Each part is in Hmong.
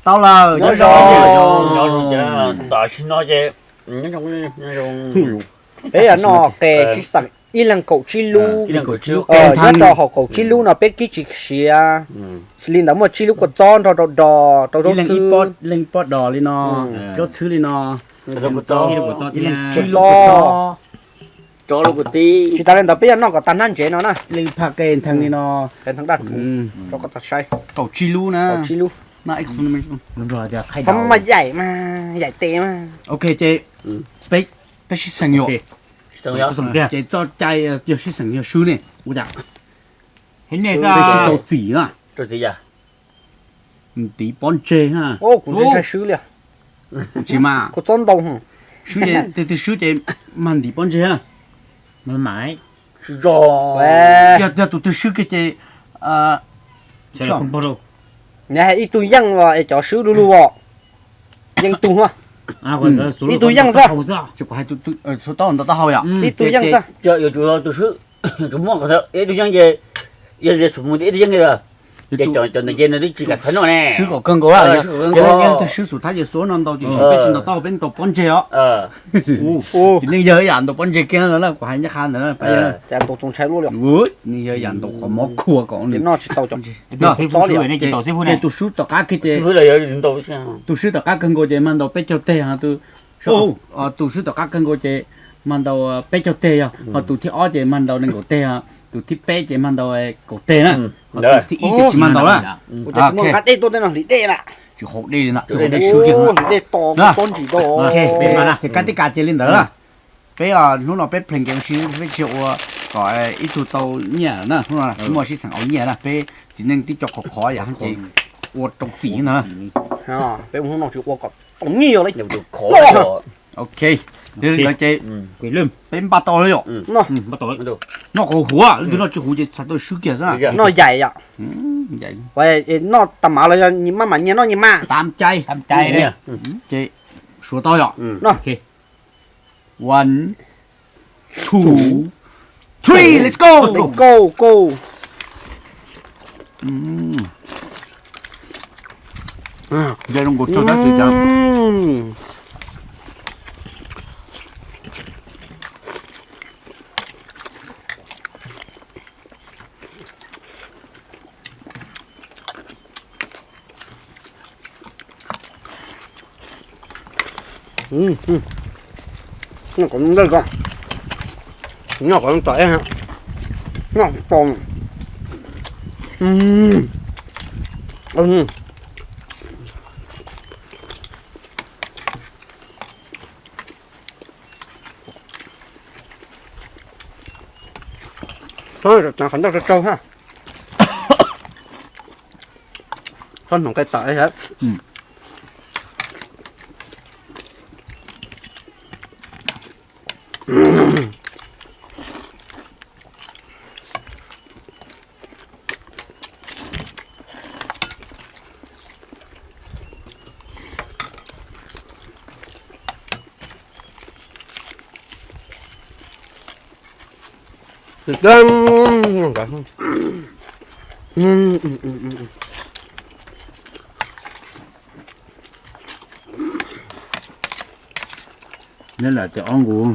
Tau lawm, nyob zoo. Tam sim no ces peb yog noj qe sib xeem ib leeg kaum tsib lub, nyob rau hauv kaum tsib lub no peb kib tsis siav. Xws li ntawd muaj tsib lub kua txob nrog rau dos rau zaub txhwb, leej pob dos li no, zaub txhwb li no, tsib lub kua txob. Tsis tas li ntawd peb yuav noj kom tag hnab ntsev no na. Leej phaj qe ntheev li no, qe ntheev daj rhuv, rau koj tau saib. Kaum tsib lub na, kaum tsib lub. Thaum mas yaim mas, yaim tes mas. Ok ces peb, peb sib xeem yom. Ces txoj cai yog sib xeem yog swb ne ua cas? Peb sib rau txim na. Ntiv pob ntseg na. Kuv ntshai swb li. Tsis mas, kua txob ntau. Swb ces, tus twg swb ces mag ntiv pob ntseg na. Yog, yog tus twg swb kiag ces, nws ib tug yeej es cov swb du lug os. Yeej tug, ib tug yeej xwb. Tsis kuv hais tus, tus, tus taub hau ntawd taub hau yom. Ib tug yeej xwb. Yuav tsum tus swb, yuav tsum muaj ib tug yeej ces, yog tias xub mus ib tug yeej ces cov ntawd ces nws twb tsis kam xav noj ne. Swb kom kawg nkaus, yog leej twg swb xub thab ces xuav no ntau tiam sis peb tsis ntaus taub hau, peb ntaus pob ntseg os. Txiv neej yawg yam ntaus pob ntseg kiag no na, kuv hais ncaj qha ntawd na. Txiv neej yawg yam ntaus qhov mob khuav kom noj tsis tau. Ces tus swb tom qab kiag ces, tus swb tom qab kawg nkaus ces mag ntaus peb caug teg, tus, tus swb tom qab kawg nkaus ces mag ntaus peb caug teg yog, ho tus thib ob ces mag ntaus nees nkaum teg, tus thib peb ces mag ntaus kaum teg na, ho tus thib ib ces tsis mag ntaus na. Tsis haus dej li na, tus haus dej swb kiag. Ces kab tib kas ces li ntawd na. Peb hnub no peb plees kev ua si, peb tsis ua kom ib tug tau nyiaj na, hnub no muaj sib xeem ua nyiaj na, peb txiv neej tib co khov khov yam ces ua rau txim ntag. Peb hnub no tsis ua kom tau nyiaj li. Ok, li ntawd ces peb npaj tau lawm yom. Noj qhov huv, leej twg noj tsis huv ces txhais tau swb kiag xwb. Noj yaim yom. Noj tas mam los yog maj mam nyias noj nyias mas. Tam cai. Ces suav tau yom. One, two, three, let's go. Let's go, go. Noj kom ntau, noj kom ntau, noj kom Txhob qhov ntawd rau rau ha. Txhob hnoos qe tawm. Neb lam tias ob nkus.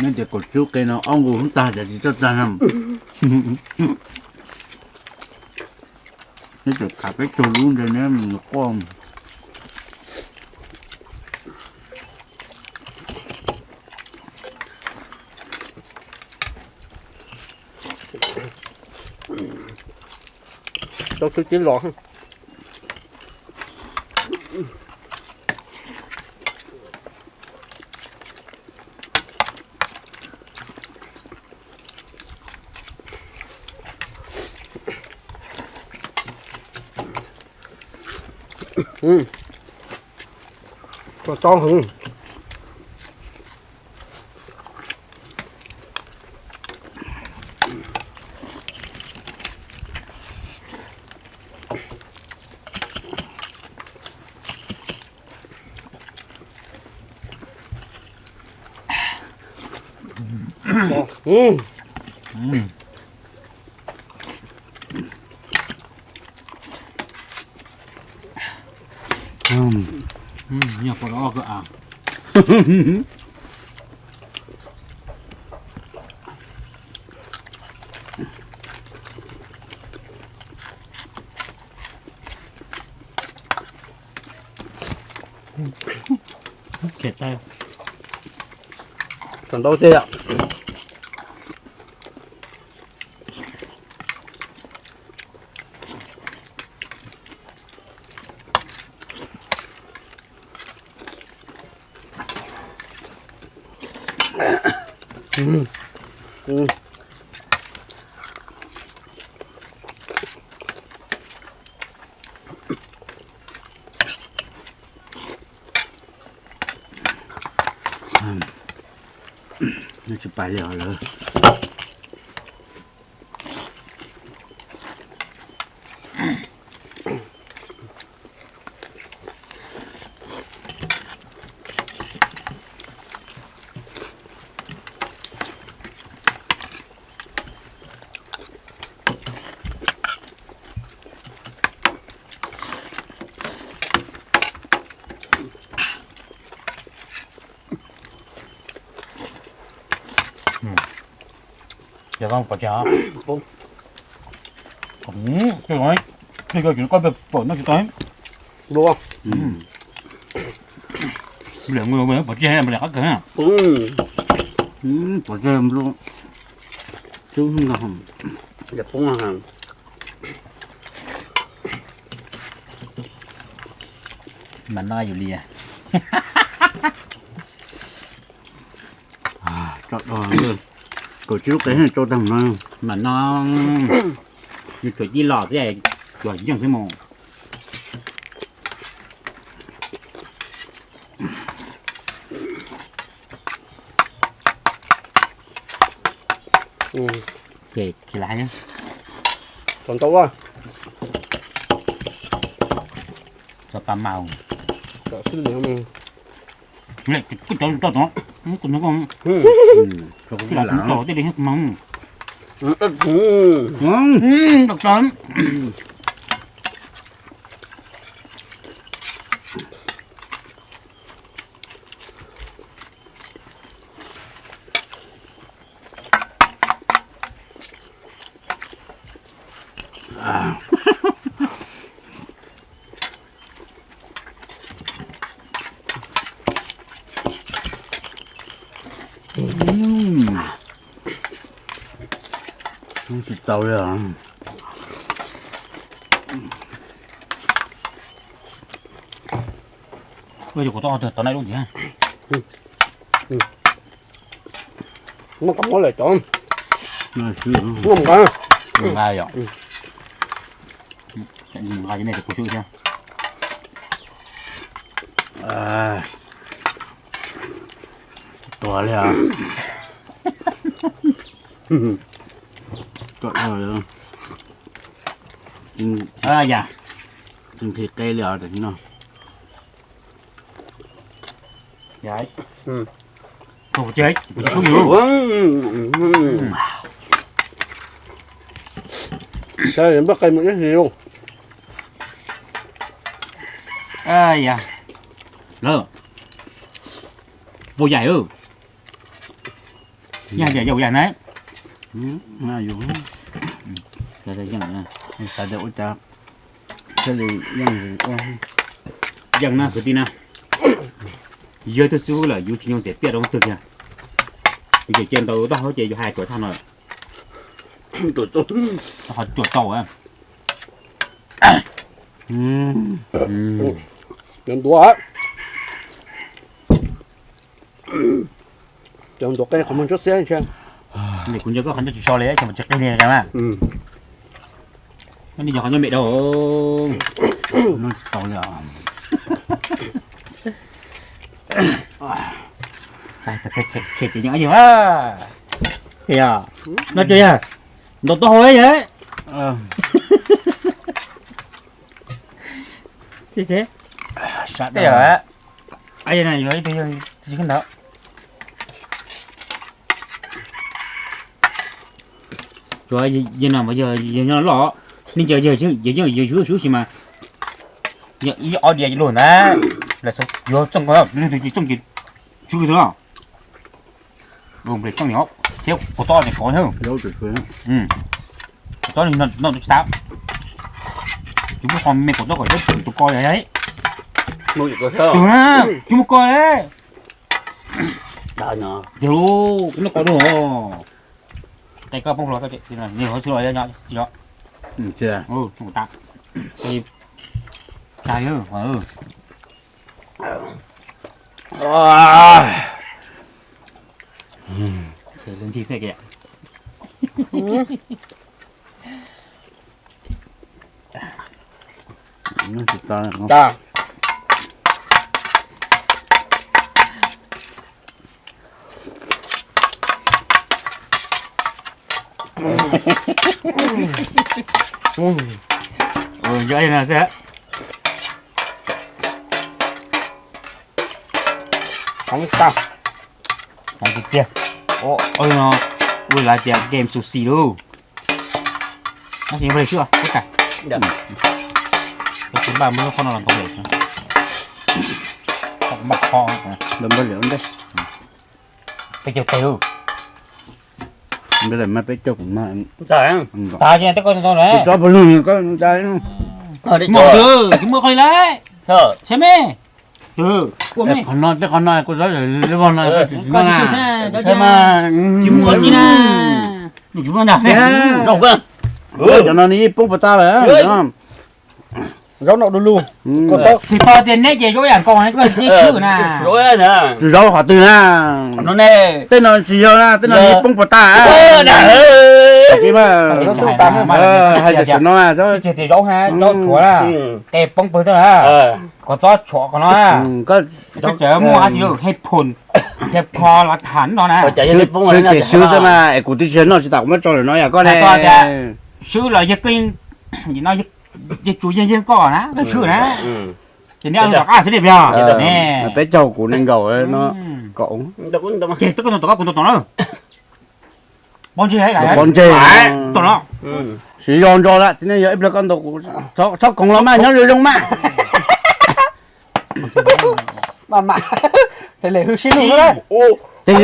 Neb tias kaum tsib qe no ob nkus tag cas tsis txawj tag na. Neb tseem khav peb caug lub ntawd neb quaj. Tau twb tib los. Tau heev. Mm. Nyob pom ob kawg av. Tau ntau tiag yom. Nws tsis pais li os lawm. Ces koj pom tseg os. Twb yog tsis koj pom no tsis tau. Dua. Npliam pom tseg, npliam qab kawg na. Pom tseg nplu. Cub no. Mas no yus li. Tso do, kaum tsib lub qe tso tag no. Mas no yus tuam cib los xwb, tuam yeej xwb mus. Ces khi lawv hais, txog ntau a, txog pas maus, kuj cov toj tod, kuj nug koj, kuj lam kuv tau tej li kuv mas. Tsis tau li os. Ua yog kuv tau tau nai lub ntxiv. Muab kab mob lawm cov. Muab nqa, nqa yom. Nqa nej kuv swb thiab. Tuag li os. Tuag li. Yam, tsis nqhis qe li os tam sim no. Npaj qe mus ib hlis lauj. Lawm, puas yaim? Yog yaim yog yaim na. Xav tias ua cas thiaj li yeej ua, yeej na kwv tij na. Yog ib tug xib hwb lawm yus tsis nyoo xiam piaj rau leej twg tiag. Yus ces cia ntau toj hauv ces yus hais ruam tag no. Ho ruam tau. Cov ntuav, cov ntuav qe qhov muag ntsuab xiab. Kuv nco koj qhov ncauj tsis so li, ces mas tsis qig li na. Nyob ni yog qhov ncauj me dhau. Tsis tau li os. Khem ces yeej yog. Yog no ces yog ntaus taub hau yog. Yog ib tug yog tsis khib ntawd. Yog no mas yog yawg nyob loj, nej nco yawg yeej yawg swb swb si mas, ib ob diav luag ntag, yuav txooj ko, txooj ces swb txog no, txooj thiab kua txob ne kov, kua txob no tsis tas, tsis muaj qhov me kua txob kom tus ko, tsis muaj ko li, yog no ko dua, qe koj poob hlo, nws hov txhua los, Yog no xwb. Tiag, ua lawv tias game sushi lauj. Tab sis npaj li xwb, tab sis npaj muab lub qhov no los ntau lawm, npaj qhov, peb caug teg lauj. Npaj lawm mas peb caug kuv mas. Tag ces tej ko ntau na. Tsis muaj qhov li lauj. Saib me, qhov no tej qhov no kuv txob li vog no, tsis muaj tsi na. Cov no nws yeej poob puas tag lawm. Zaub no du lug. Tsis tau tias neb ces zaub yam nkaus ne, koj tsis swb na. Tsis zaub qhov twg na. Tej no tsis yog na, tej no nws yeej poob puas tag. Hais tias zaub, zaub tshuav na, qe poob pawg tag na. Koj txob tshuam qhov no na. Koj tseem muaj dab tsi, headphone, headphone los tham no na. Swb ces swb xwb na, es kuv twb tsis noj tsis tas kuv muab tso lawm no yam koj ne. Swb los yawg koj, yawg tsuas yawg yeej koj na, koj swb na. Ces neb ob tug tom qab xwb li yog ne. Peb caug kuv nees nkaum no, kaum. Ces twb koj ntau tom koj kuv ntau tom na. Pob ntseg, pob ntseg, tom no. Siv zog ntso lawm, tsis nej yog ib pliag koj ntau kuv, txhob koom los mas nyob zoo zoo mas. Mas mas, tes lem hwj sib lug na. Tes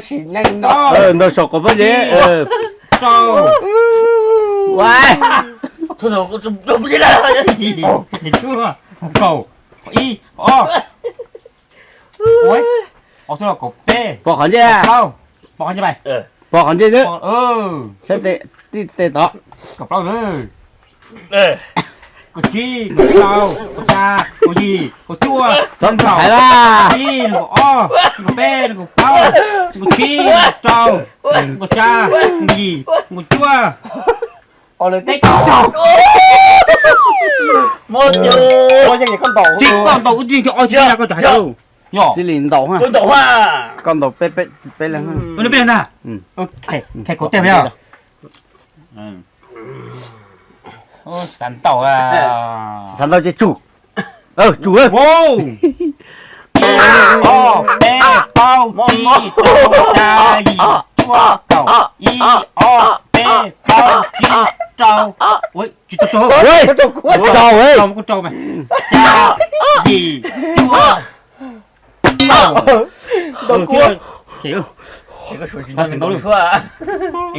sim neej no. Ntau saum kom pob zeb. Rau. Kaum, ib, ob, ob tug kaum peb, pos qhov ntsej, pos qhov ntsej xwb, saib tib tes tod, kaum plaub, kaum tsib, kaum rau, kaum xya, kaum yim, kaum cuaj, kaum ib, kaum ob, kaum peb, kaum plaub, kaum tsib, kaum rau, kaum xya, kaum yim, kaum cuaj. Teb kaum rau. Tsis koj ntaus ub tib koj ob tsis koj tsis hais. Yog txij li ntaus, koj ntaus peb, peb leeg, peb leeg ntag. Kaum teg yog. Xav ntaus, xav ntaus ces tsum. Tsum. Ib, ob, peb, plaub, tsib, rau, xya, yim, cuaj, kaum. Ib, ob, peb, plaub, tsib, rau. Tsis tau, rau, rau mas. Xya, yim, cuaj, kaum. Es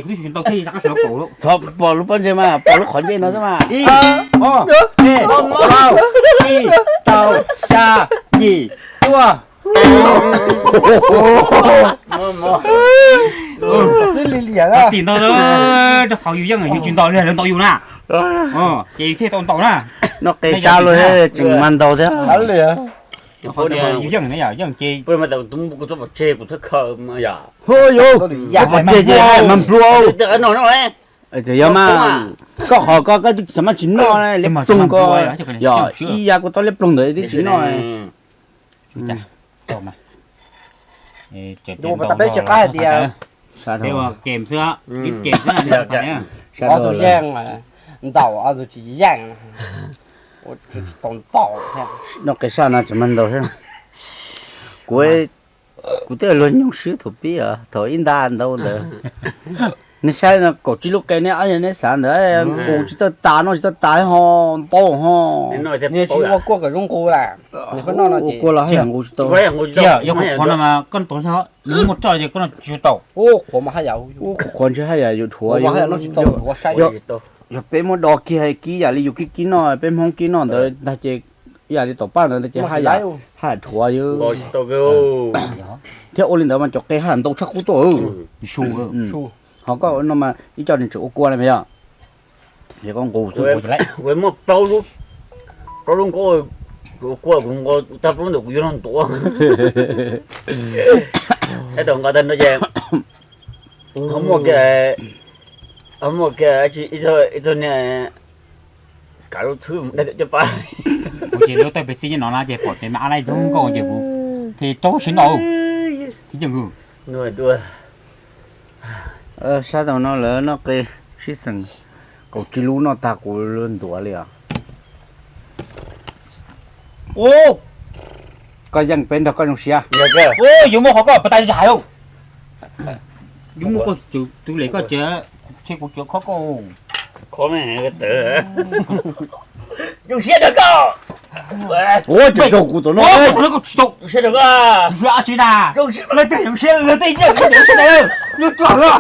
kuv twb tsis tau thiab, rov qab sawv kaum lawm. Thov pom lub pob ntseg mas, pom lub qhov ntsej no xwb mas. Ib, ob, peb, plaub, tsib, rau, xya, yim, cuaj. Xwb li liam na. Txim ntau, rau qhov yus yeej yus tsis ntaus li lawv ntaus yus na. Ces yus thiaj tau ntaus na. Noj qe sab los tseem mas ntaus thiab. Yus yeej na, yus yeej ces kuv txhob pom tseg, kuv txhob khaws yom. Hu yus, pom tseg ces mas nplua. Yog mas, koj qhov koj, koj twb tsis maj tsis noj liab ploog ko, yog ib yav kuv tau liab ploog ntawd twb tsis noj. Peb ua game xwb, game xwb. Ob tug yeej ntaus, ob tug tsis yeej. Noj qe saj no tseem mag ntaus thiab. Kuv, kuv twb luag nyoog swb thaum pib os, thaum ib nta ntau ntawd. Nej saib no kaum tsib lub qe ne, ob yog neb xav ntawd nqus tsis tau tas, noj tsis tau tas ho ntau ho. Nws tsis ua kuaj kom zoo nqus lawm. Nws kuj noj no ua kuaj los haj yam nqus tsis tau. Tiag, yog qhuav qhuav no mas koj tuav xwb, nws muaj roj ces koj noj tsis tau. Ua qhuav mas haj yam, ua qhuav ntshe haj yam yuav dhuav. Yog peb muab do kiag kib yam li yus kib kib noj, peb Hmoob kib noj ntawd ntag ces, yam li tom paj ntawd ntag ces haj yam, haj yam dhuav yus. Thiab ua li ntawd mas cov qe haj yam ntau tshaj qub tuaj. Ho koj no mas ib co nws tseem ua kua li mas yog, es koj nqus xwb. Kuv muaj plaub lub nkaub, kuv ua kua kuv nqus tag plaub ntawm kuv yuav luag ntuav. Tab tom nqa tag no ces ho muaj kiag, ho muaj kiag ib txog niag kav lub txhwb dai cov pab. Kuv ces lub tawj pes xib no na ces pom ces mas ab laib zoo nkauj ces kuv thiaj rau siab noj. Thiab ces kuv, sab tau no lawv noj qe sib xeem kaum tsib lub noj tag kuv ntuav li os. Ub, koj yeej peb nrog koj zoo siab. Ub, yuav muab qhov koj pas tas hais lauj. Yuav muab koj tus lem koj tsev, kuv tsev khob koj. Zoo siab rau koj. Ua cov raug kuv tom no, zoo siab rau koj. Zoo siab dab tsi na? Leej twg zoo siab, leej twg yeej zoo siab na. Zoo siab na.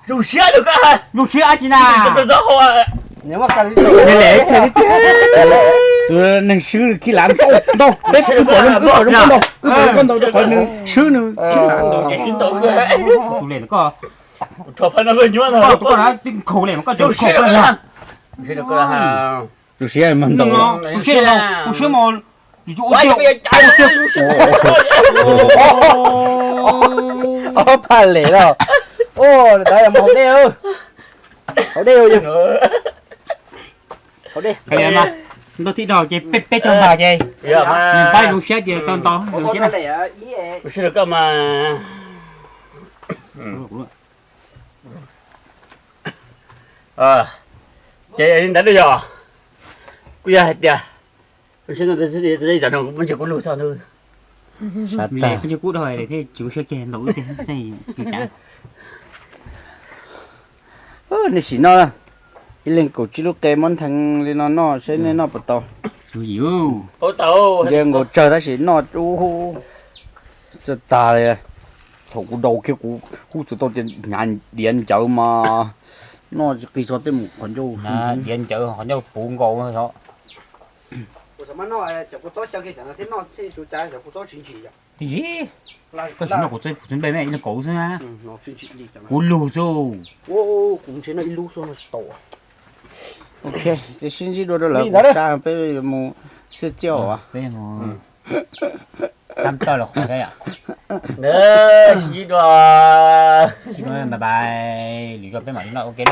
Zoo siab rau koj. Zoo siab dab tsi na? Tus neeg swb khib lav ntau ntau, peb wb pom zoo, wb pom zoo koj ntau, wb pom zoo koj ntau, qhov nws khib lav ntau. Tus lem koj, koj tus koj na, twb nkhaus lem mas koj tseem nkhaus koj na. Zoo siab mas ntau. Zoo siab, zoo siab mas, ob pha lem los. Tab yog mus haus dej, haus dej, haus dej. Ntau thib dhau ces peb caug ntag ces nws pab zoo siab ces tau ntau zoo siab na. Ces li ntawd yog, kuj yog hais tias, kuv tsis kub dhau thiab tsis ua siab ceg ntau ib teg xeej. Nej sim noj, ib leeg kaum tsib lub qe muab ntheev li no noj seb nej noj puas tau. Nce nkaus tsawg tab sis noj ub txawj tag li. Thaum kuv daus kiag kuv hub txuas tau tias hnyav diav ncawv mas noj tsis qis txog tej mus qhov ncauj. Diav ncawv qhov ncauj puv nkaus. Koj tsis noj kuv txob kuv txob nplej me ib leeg kaum xwb na. Kuv lug xwb. Ok, ces sib ntsib dua rau lawv kuv sab peb yuav mus xwb ciaj os. Sib ntsib dua, bye bye, lwm zaus peb mam li noj ua ke na.